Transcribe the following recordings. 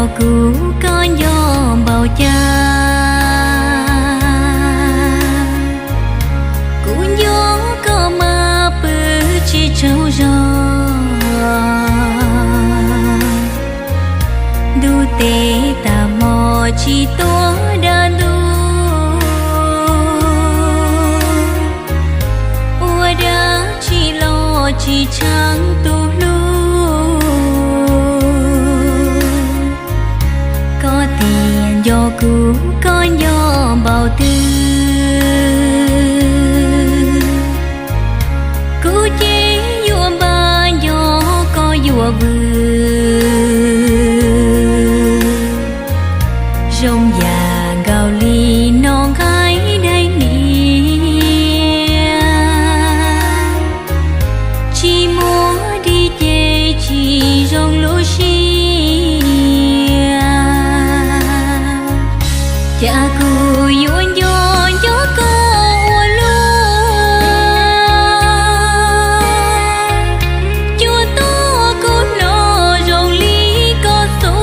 Kuv koj nco npaum cas, kuv nco koj mas pw tsis tsaug zog. Ntuj tes tag hmo tsis tuaj dag ntug, ua dab tsi los tsis tsheej tus hlub. Koj tias nco kuv, koj nco npaum twg, kuv ces yuav npaj nco koj yuav vwm. Zoo yam nkaus li no nqaij daim niam, tsis muaj dig ces tsis zoo lub siab. Cas kuv yuav nco nco koj ua luaj, cua tuaj kuv hnov zoo li koj xub.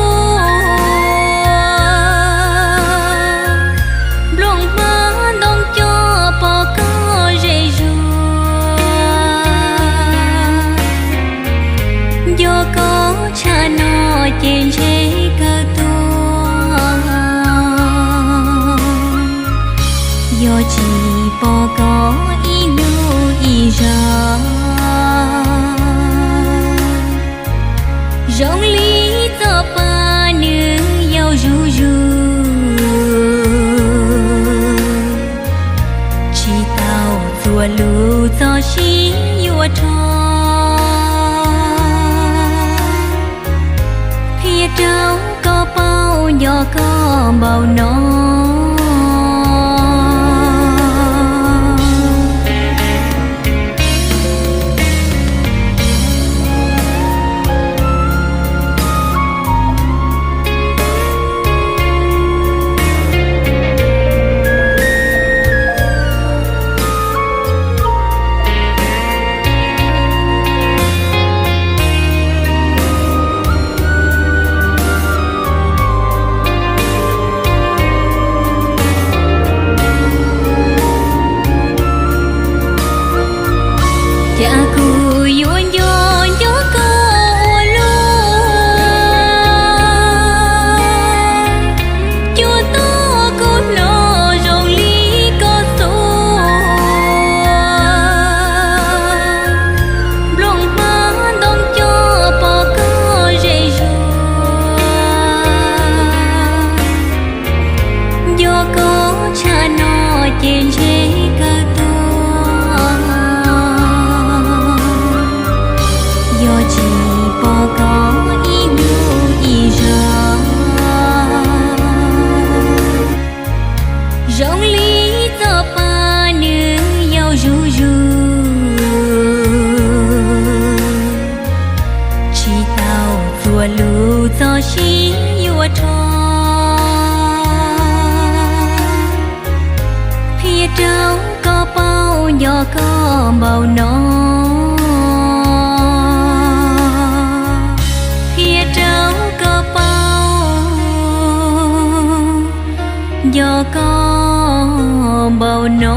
Nplooj hmab ntoo coj pom koj zem zuag, nco koj tshaj no ces ntshe kawg tuag. Yog tsis pom koj ib hnub ib zaug, zoo li txoj pa nws yau zuj zus, tsis tau txuas lus txoj sia yuav rho. Qhia rau koj paub nco koj npaum no. Cas kuv yuav nco nco koj ua luaj, cua tuaj kuv hnov zoo li koj xub. Nplooj hmab ntoo coj pom koj zem zuag, nco koj tshaj no ces ntshe kawg tuag. Yog tsis pom koj ib hnub ib zaug, zoo li txoj pa nws yau zuj zus, tsis tau txuas lus txoj sia yuav rho. Qhia rau koj paub nco koj npaum no. Qhia rau koj paub nco koj npaum no.